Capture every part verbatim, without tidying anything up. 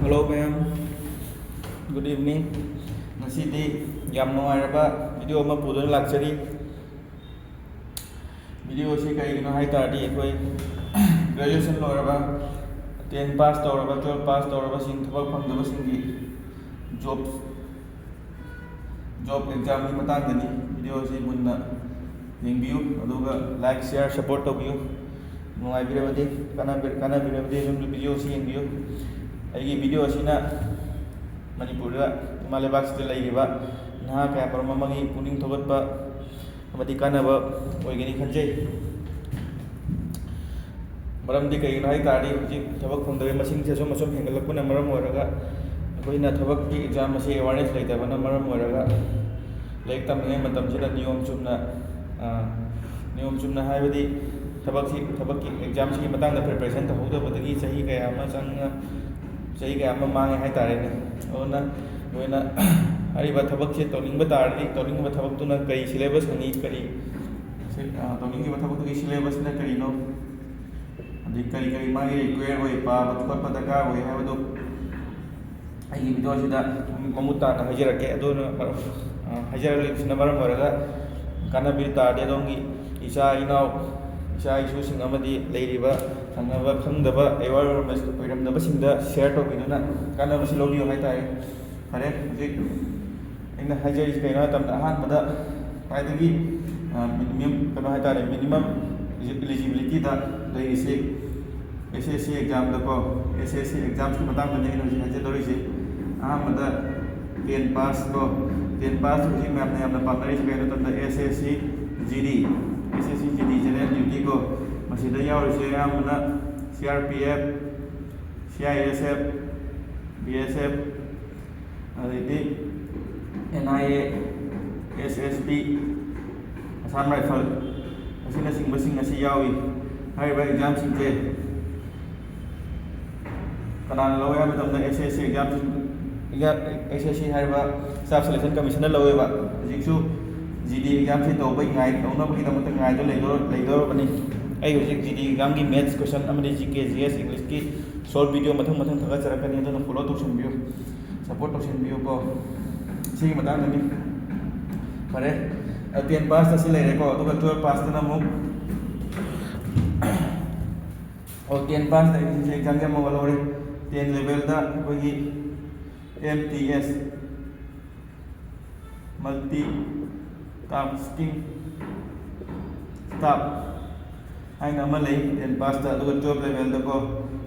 Hello ꯃꯌꯥꯝ, good evening. ꯉꯁꯤꯗꯤ ꯌꯥꯝ ꯅꯨꯡꯉꯥꯏꯔꯕ video ꯑꯃ ꯄꯨꯗꯨꯅ ꯂꯥꯛꯆꯔꯤ꯫ Video ꯑꯁꯤ ꯀꯔꯤꯒꯤꯅꯣ ꯍꯥꯏ ꯇꯥꯔꯗꯤ, ꯑꯩꯈꯣꯏ graduation ꯂꯣꯏꯔꯕ, ten pass ꯇꯧꯔꯕ, twelve pass ꯇꯧꯔꯕꯁꯤꯡ, ꯊꯕꯛ ꯐꯪꯗꯕꯁꯤꯡꯒꯤ job job examꯒꯤ ꯃꯇꯥꯡꯗꯅꯤ꯫ Video ꯑꯁꯤ ꯃꯨꯟꯅ ꯌꯦꯡꯕꯤꯌꯨ, ꯑꯗꯨꯒ like, share, support ꯇꯧꯕꯤꯌꯨ꯫ ꯅꯨꯡꯉꯥꯏꯕꯤꯔꯕꯗꯤ, ꯀꯥꯟꯅꯕꯤ-, ꯀꯥꯟꯅꯕꯤꯔꯕꯗꯤ ꯑꯗꯨꯝ video ꯑꯁꯤ ꯌꯦꯡꯕꯤꯌꯨ꯫ ꯑꯩꯒꯤ video ꯑꯁꯤꯅ ꯃꯅꯤꯄꯨꯔꯗ, ꯏꯃꯥ ꯂꯩꯕꯥꯛꯁꯤꯗ ꯂꯩꯔꯤꯕ ꯅꯍꯥ ꯀꯌꯥ ꯃꯔꯨꯝ ꯑꯃꯒꯤ ꯄꯨꯛꯅꯤꯡ ꯊꯧꯒꯠꯄ ꯑꯃꯗꯤ ꯀꯥꯟꯅꯕ ꯑꯣꯏꯒꯅꯤ ꯈꯟꯖꯩ꯫ ꯃꯔꯝꯗꯤ ꯀꯩꯒꯤꯅꯣ ꯍꯥꯏ ꯇꯥꯔꯗꯤ, ꯍꯧꯖꯤꯛ ꯊꯕꯛ ꯐꯪꯗꯕꯒꯤ ꯃꯁꯤꯡꯁꯦ ꯑꯁꯨꯝ ꯑꯁꯨꯝ ꯍꯦꯟꯒꯠꯂꯛꯄꯅ ꯃꯔꯝ ꯑꯣꯏꯔꯒ, ꯑꯩꯈꯣꯏꯅ ꯊꯕꯛꯀꯤ exam ꯑꯁꯤ awareness ꯂꯩꯇꯕꯅ ꯃꯔꯝ ꯑꯣꯏꯔꯒ, ꯂꯥꯏꯔꯤꯛ ꯇꯝꯂꯤꯉꯩ ꯃꯇꯝꯁꯤꯗ ꯅꯤꯌꯣꯝ ꯆꯨꯝꯅ, ꯑ, ꯅꯤꯌꯣꯝ ꯆꯨꯝꯅ ꯍꯥꯏꯕꯗꯤ ꯊꯕꯛꯁꯤ, ꯊꯕꯛꯀꯤ examꯁꯤꯒꯤ ꯃꯇꯥꯡꯗ preparation ꯇꯧꯍꯧꯗꯕꯗꯒꯤ ꯆꯍꯤ ꯀꯌꯥ ꯑꯃ ꯆꯪꯅ, ꯆꯍꯤ ꯀꯌꯥ ꯑꯃ ꯃꯥꯡꯉꯦ ꯍꯥꯏ ꯇꯥꯔꯦꯅꯦ꯫ ꯑꯗꯨꯅ ꯃꯣꯏꯅ ꯍꯥꯏꯔꯤꯕ ꯊꯕꯛꯁꯦ ꯇꯧꯅꯤꯡꯕ ꯇꯥꯔꯗꯤ, ꯇꯧꯅꯤꯡꯕ ꯊꯕꯛꯇꯨꯅ ꯀꯔꯤ syllabus ꯍꯪꯉꯤ, ꯀꯔꯤ, ꯑ, ꯇꯧꯅꯤꯡꯉꯤꯕ ꯊꯕꯛꯇꯨꯒꯤ syllabusꯅ ꯀꯔꯤꯅꯣ, ꯑꯗꯩ ꯀꯔꯤ ꯀꯔꯤ ꯃꯥꯒꯤ require ꯑꯣꯏ, ꯄꯥꯕ ꯈꯣꯠꯄ ꯗꯔꯀꯥꯔ ꯑꯣꯏ ꯍꯥꯏꯕꯗꯨ ꯑꯩꯒꯤ video ꯑꯁꯤꯗ ꯃꯃꯨꯠ ꯇꯥꯅ ꯍꯥꯏꯖꯔꯛꯀꯦ꯫ ꯑꯗꯨꯅ ꯃꯔꯨꯞ, ꯑ, ꯍꯥꯏꯖꯔꯛꯂꯤꯕꯁꯤꯅ ꯃꯔꯝ ꯑꯣꯏꯔꯒ, ꯀꯥꯟꯅꯕꯤꯕ ꯇꯥꯔꯗꯤ ꯑꯗꯣꯝꯒꯤ ꯏꯆꯥ ꯏꯅꯥꯎ, ꯏꯆꯥ ꯏꯁꯨꯁꯤꯡ ꯑꯃꯗꯤ ꯂꯩꯔꯤꯕ ꯊꯪꯅꯕ ꯈꯪꯗꯕ, aware ꯑꯣꯏꯔꯝꯗꯕꯁꯤꯡꯗ share ꯇꯧꯕꯤꯗꯨꯅ ꯀꯥꯟꯅꯕꯁꯤ ꯂꯧꯕꯤꯌꯨ ꯍꯥꯏꯇꯥꯔꯦ꯫ ꯐꯔꯦ, ꯍꯧꯖꯤꯛ ꯑꯩꯅ ꯍꯥꯏꯖꯔꯤꯁꯤ ꯀꯩꯅꯣ ꯍꯥꯏ ꯃꯇꯝꯗ, ꯑꯍꯥꯟꯕꯗ ꯈ꯭ꯋꯥꯏꯗꯒꯤ, ꯑ, minimum, ꯀꯩꯅꯣ ꯍꯥꯏꯇꯥꯔꯦ, minimum eligibilityꯗ ꯂꯩꯔꯤꯁꯤ, S S C examꯗꯀꯣ, S S C examꯒꯤ ꯃꯇꯥꯡꯗꯅꯤ ꯑꯩꯅ ꯍꯧꯖꯤꯛ ꯍꯥꯏꯖꯗꯧꯔꯤꯁꯤ꯫ ꯑꯍꯥꯟꯕꯗ ten pass ꯀꯣ, ten pass ꯍꯧꯖꯤꯛ ꯃꯌꯥꯝꯅ ꯌꯥꯝꯅ ꯄꯥꯝꯅꯔꯤꯁꯤ ꯀꯩꯅꯣ ꯍꯥꯏ ꯃꯇꯝꯗ, S S C G D, S S C G D general duty ꯀꯣ, ꯃꯁꯤꯗ ꯌꯥꯎꯔꯤꯁꯦ ꯑꯌꯥꯝꯕꯅ C R P F, C I S F, B S F, ꯑꯗꯩꯗꯤ N I A, S S B, Assam Rifle ꯑꯁꯤꯅꯆꯤꯡꯕꯁꯤꯡ ꯑꯁꯤ ꯌꯥꯎꯏ꯫ ꯍꯥꯏꯔꯤꯕ examꯁꯤꯡꯁꯦ ꯀꯅꯥꯅ ꯂꯧꯋꯦ ꯍꯥꯏꯕ ꯃꯇꯝꯗ, S S C exam, S S C ꯍꯥꯏꯔꯤꯕ Staff Selection Commissionꯅ ꯂꯧꯋꯦꯕ꯫ ꯍꯧꯖꯤꯛꯁꯨ G D examꯁꯤ ꯇꯧꯕꯩ ꯉꯥꯏ-, ꯇꯧꯅꯕꯒꯤꯗꯃꯛꯇ ꯉꯥꯏꯗ ꯂꯩꯗꯧꯔ-, ꯂꯩꯗꯧꯔꯕꯅꯤ꯫ ꯑꯩ ꯍꯧꯖꯤꯛ G D examꯒꯤ maths question ꯑꯃꯗꯤ G K, G S, Englishꯀꯤ Short video ꯃꯊꯪ ꯃꯊꯪ ꯊꯥꯒꯠꯆꯔꯛꯀꯅꯤ, ꯑꯗꯨꯅ follow ꯇꯧꯁꯤꯟꯕꯤꯌꯨ, support ꯇꯧꯁꯤꯟꯕꯤꯌꯨꯀꯣ꯫ ꯁꯤꯒꯤ ꯃꯇꯥꯡꯗꯅꯤ꯫ ꯐꯔꯦ, ten passꯇ ꯁꯤ ꯂꯩꯔꯦꯀꯣ꯫ ꯑꯗꯨꯒ twelve passꯇꯅ ꯑꯃꯨꯛ, ꯑꯣ, ten passꯇ ꯑꯩꯁꯦ examꯒꯤ ꯑꯃ ꯂꯧꯔꯦ꯫ Ten levelꯗ ꯑꯩꯈꯣꯏꯒꯤ M T S, multitasking staff ꯍꯥꯏꯅ ꯑꯃ ꯂꯩ ten passꯇ꯫ ꯑꯗꯨꯒ twelve levelꯗꯀꯣ,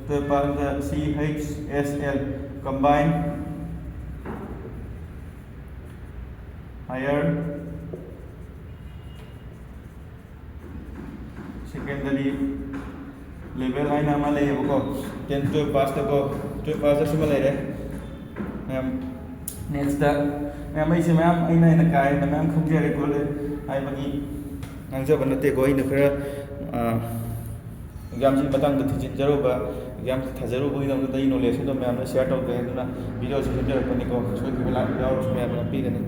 twelve passꯇ C H S L, combined higher secondary level ꯍꯥꯏꯅ ꯑꯃ ꯂꯩꯌꯦꯕꯀꯣ꯫ Ten, twelve passꯇꯀꯣ, twelve passꯇ ꯁꯤꯃ ꯂꯩꯔꯦ꯫ ꯃꯌꯥꯝ, nextꯇ, ꯃꯌꯥꯝ, ꯑꯩꯁꯦ ꯃꯌꯥꯝ, ꯑꯩꯅ ꯍꯦꯟꯅ ꯀꯥ ꯍꯦꯟꯅ ꯃꯌꯥꯝ ꯈꯪꯖꯔꯦ ꯈꯣꯠꯂꯦ ꯍꯥꯏꯕꯒꯤ ꯉꯥꯡꯖꯕ ꯅꯠꯇꯦꯀꯣ꯫ ꯑꯩꯅ ꯈꯔ, ꯑ, examꯁꯤꯒꯤ ꯃꯇꯥꯡꯗ ꯊꯤꯖꯤꯟꯖꯔꯨꯕ, exam ꯊꯥꯖꯔꯨꯕꯒꯤꯗꯃꯛꯇ ꯑꯩ knowledgeꯁꯤꯡꯗꯣ ꯃꯌꯥꯝꯗ share ꯇꯧꯒꯦ꯫ ꯑꯗꯨꯅ videoꯁꯤ ꯁꯦꯝꯖꯔꯛꯄꯅꯤꯀꯣ꯫ ꯁꯣꯏꯈꯤꯕ ꯂꯥꯟꯈꯤꯕ ꯌꯥꯎꯔꯁꯨ ꯃꯌꯥꯝꯅ ꯉꯥꯛꯄꯤꯒꯅꯤ꯫